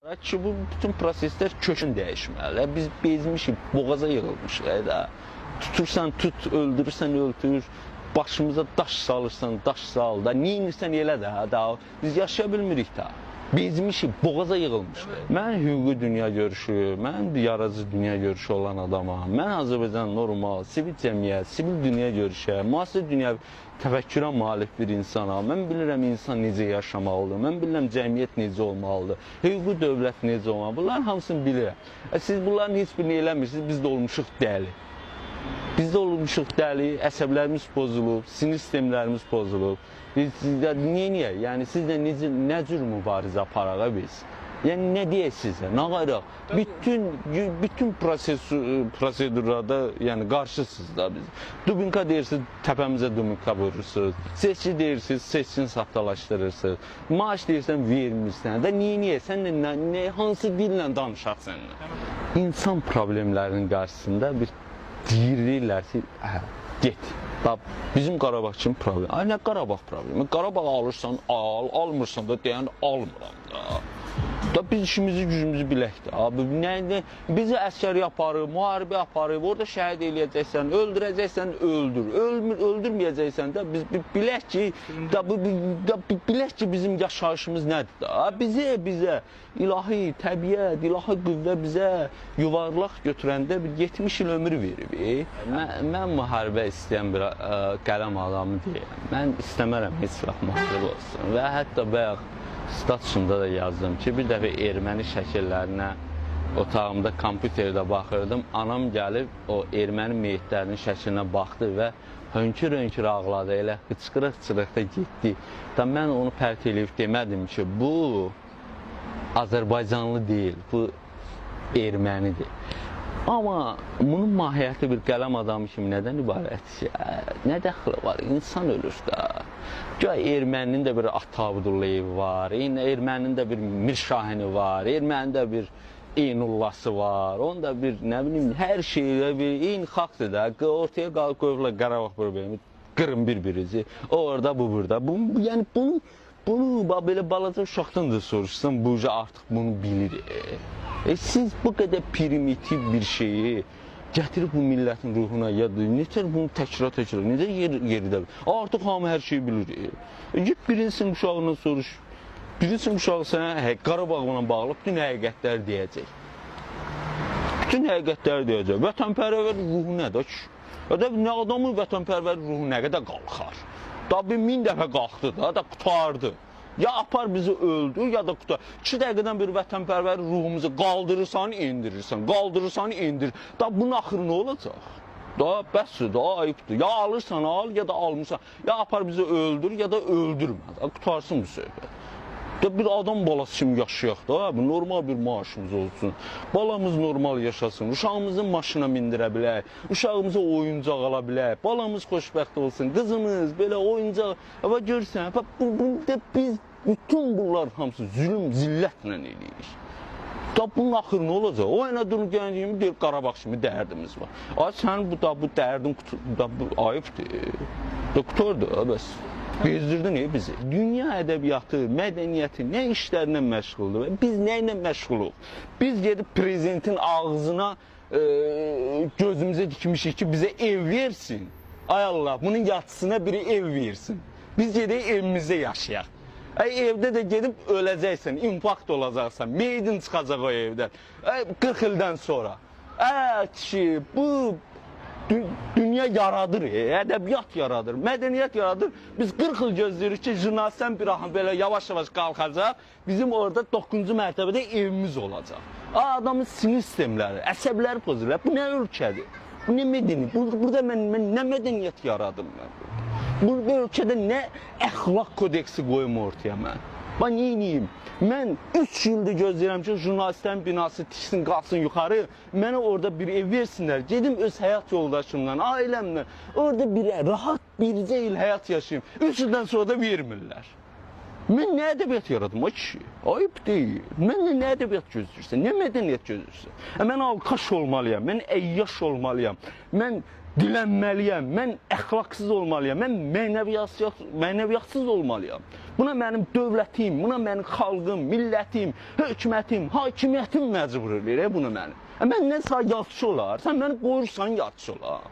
Ki, bu bütün proseslər kökün dəyişməlidir. Biz bezmişik, boğaza yığılmışıq da. Tutursan tut, öldürürsən öldür, başımıza daş salırsan daş sal da, neynirsən elə də, da. Biz yaşaya bilmirik da. Bezmişik, boğaza yığılmışıq. Mən hüquqi dünya görüşü, mən yaradıcı dünya görüşü olan adamam. Mən Azərbaycan normal, sivil cəmiyyət, sivil dünya görüşə, müasir dünya təfəkkürə malik bir insanam. Mən bilirəm insan necə yaşamalıdır, mən bilirəm cəmiyyət necə olmalıdır, hüquqi dövlət necə olmalıdır. Bunların hamısını bilirəm. Siz bunların heç birini eləmirsiniz, biz də olmuşuq dəli. Biz də olmuşuq dəli, əsəblərimiz pozulub, sinir sistemlərimiz pozulub. Biz sizdə niyə? Yəni sizlə necə, nə cür mübarizə aparaq biz? Yəni nə deyək sizə? Nə qayraq? Bütün prosedurlarda yəni qarşısınız da biz. Dubinka deyirsiniz, təpəmizə dubinka vurursunuz. Seçki deyirsiniz, seçkini saxtalaşdırırsınız. Maaş deyirsən, vermirsən. Da niyə? Sən nə hansı dillə danışaq səninlə? İnsan problemlərinin qarşısında bir deyirlər ki, hə, get. Da, bizim Qarabağ kimi problem. Ay, nə Qarabağ problemi? Qarabağ alırsan, al, almırsan da deyən almıram da. Da biz işimizi, gücümüzü bilək də. Abi, nə, bizi əsgəri aparıb, müharibə aparıb, orada şəhid eləyəcəksən, öldürəcəksən, öldür. Öldürməyəcəksən də biz bilək ki, da, da, bilək ki bizim yaşayışımız nədir da. Bizə ilahi təbiət, ilahi qüvvə bizə yuvarlaq götürəndə bir 70 il ömür verib. Mən müharibə istəyən bir qələm adamı deyiləm. Mən istəmərəm heç vaxt müharibə olsun. Və hətta bayaq statusumda da yazdım ki, bir dəfə erməni şəkillərinə otağımda kompüterdə baxırdım. Anam gəlib o erməni meyitlərinin şəklinə baxdı və hönkür-hönkür ağladı, elə hıçqırıq-hıçqırıq da getdi. Da mən onu pərt eləyib demədim ki, bu Azərbaycanlı deyil, bu ermənidir. Amma bunun mahiyyəti bir qələm adamı kimi nədən ibarətdir ki, nə dəxli var, insan ölür da. Güya erməninin də bir Ata Abdullayevi var, erməninin də bir Mirşahini var, erməninin də bir Eynullası var, onun da bir, nə bilim, hər şeydə bir eyni xalqdır da, ortaya qoyublar Qarabağ problemi, qırın bir-birici, o orada, bu burada. Yəni bunu belə balaca uşaqdan da soruşsan, bu artıq bunu bilir. Siz bu qədər primitiv bir şeyi gətirib bu millətin ruhuna ya da necə bunu təkrar-təkrar, necə yeridə? Artıq hamı hər şeyi bilir. Get birinci sinif uşağından soruş. Birinci sinif uşağı sənə Qarabağla bağlı bütün həqiqətləri deyəcək. Bütün həqiqətləri deyəcək. Vətənpərvər ruhu nədir ki? Nə adamın vətənpərvər ruhu nə qədər qalxar? Da bir 1000 dəfə qalxdı da, da qurtardı. Ya apar bizi öldür, ya da qutar. 2 dəqiqədən bir vətənpərvər ruhumuzu qaldırırsan, indirirsən, qaldırırsan, indir. Da bunun axırı nə olacaq? Da bəsdir, da ayıbdır. Ya alırsan al, ya da almırsan. Ya apar bizi öldür, ya da öldürmə. Da qutarsın bu söhbət. Da bir adam balası kimi yaşayaq da, normal bir maaşımız olsun. Balamız normal yaşasın, uşağımızı maşına mindirə bilək, uşağımıza oyuncaq ala bilək, balamız xoşbəxt olsun, qızımız belə oyuncaq. Və görürsən, bu biz bütün bunlar hamısı zülüm, zillətlə eləyirik. Da bunun axırı nə olacaq? O elə durub gələn kimi deyir, Qarabağ kimi dərdimiz var. Ay, sənin bu da bu dərdin da bu ayıbdır. Da qutardı, bəs. Bezdirdin bizi. Dünya ədəbiyyatı, mədəniyyəti nə işlərlə məşğuldur? Biz nə ilə məşğuluq? Biz gedib prezidentin ağzına gözümüzə dikmişik ki, bizə ev versin. Ay Allah, bunun yatısına biri ev versin. Biz gedək evimizdə yaşayaq. Ay, evdə də gedib öləcəksən, infarkt olacaqsan, meydin çıxacaq o evdən. Ay, 40 ildən sonra. Ay, kişi, bu dünya yaradır, ədəbiyyat yaradır, mədəniyyət yaradır. Biz 40 il gözləyirik ki, jurnalistdən bir ahın belə yavaş-yavaş qalxacaq, bizim orada 9-cu mərtəbədə evimiz olacaq. Adamın sinir sistemləri, əsəbləri pozulur. Bu nə ölkədir? Bu nə mədəniyyət? Burada mən nə mədəniyyət yaradım mən? Bu ölkədə nə əxlaq kodeksi qoyum ortaya mən? Bax, neyniyim? Mən 3 ildir gözləyirəm ki, jurnalistlərin binası tiksin, qalsın yuxarı, mənə orada bir ev versinlər, gedim öz həyat yoldaşımla, ailəmlə, orada bir rahat bircə il həyat yaşayayım. 3 ildən sonra da vermirlər. Mən nə ədəbiyyat yaradım, ay kişi? Ayıb deyil. Mən nə ədəbiyyat gözləyirsən, nə mədəniyyət gözləyirsən? Mən alkaş olmalıyam, mən əyyaş olmalıyam, mən Dilənməliyəm, mən əxlaqsız olmalıyam, mən mənəviyyatsız olmalıyam. Buna mənim dövlətim, buna mənim xalqım, millətim, hökumətim, hakimiyyətim məcbur eləyir bunu məni. Məndən sağ yaxşı olar, sən məni qoyursan yaxşı olar.